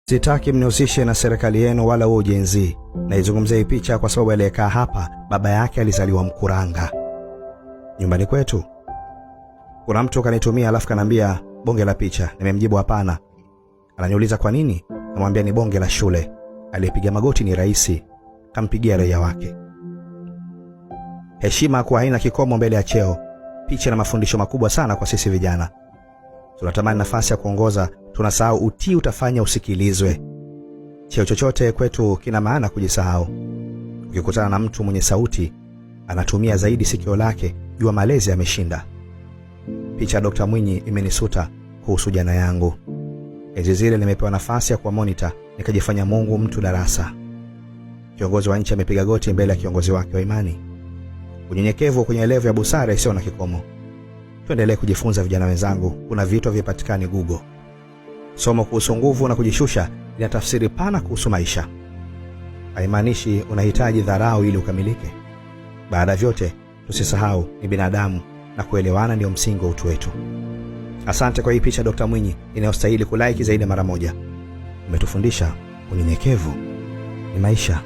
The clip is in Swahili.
Sitaki mnihusishe na serikali yenu wala huo ujenzi. Naizungumzia hii picha kwa sababu aliyekaa hapa baba yake alizaliwa Mkuranga, nyumbani kwetu. Kuna mtu kanitumia alafu kanambia bonge la picha. Nimemjibu hapana. Ananiuliza kwa nini? Namwambia ni bonge la shule. Aliyepiga magoti ni rais, kampigia raia wake. Heshima kuwa haina kikomo mbele ya cheo. Picha na mafundisho makubwa sana kwa sisi vijana. Tunatamani nafasi ya kuongoza, tunasahau utii utafanya usikilizwe. Cheo chochote kwetu kina maana kujisahau. Ukikutana na mtu mwenye sauti anatumia zaidi sikio lake, jua malezi ameshinda. Picha ya Dr. Mwinyi imenisuta kuhusu jana yangu. Enzi zile nimepewa nafasi ya kuwa monitor, nikajifanya Mungu mtu darasa. Kiongozi wa nchi amepiga goti mbele ya kiongozi wake wa imani. Unyenyekevu kwenye level ya busara isiyo na kikomo. Tuendelee kujifunza vijana wenzangu, kuna vitu havipatikani Google. Somo kuhusu nguvu na kujishusha lina tafsiri pana kuhusu maisha. Haimaanishi unahitaji dharau ili ukamilike. Baada ya vyote, tusisahau ni binadamu na kuelewana ndio msingi wa utu wetu. Asante kwa hii picha Dr. Mwinyi inayostahili kulike zaidi mara moja. Umetufundisha unyenyekevu ni maisha.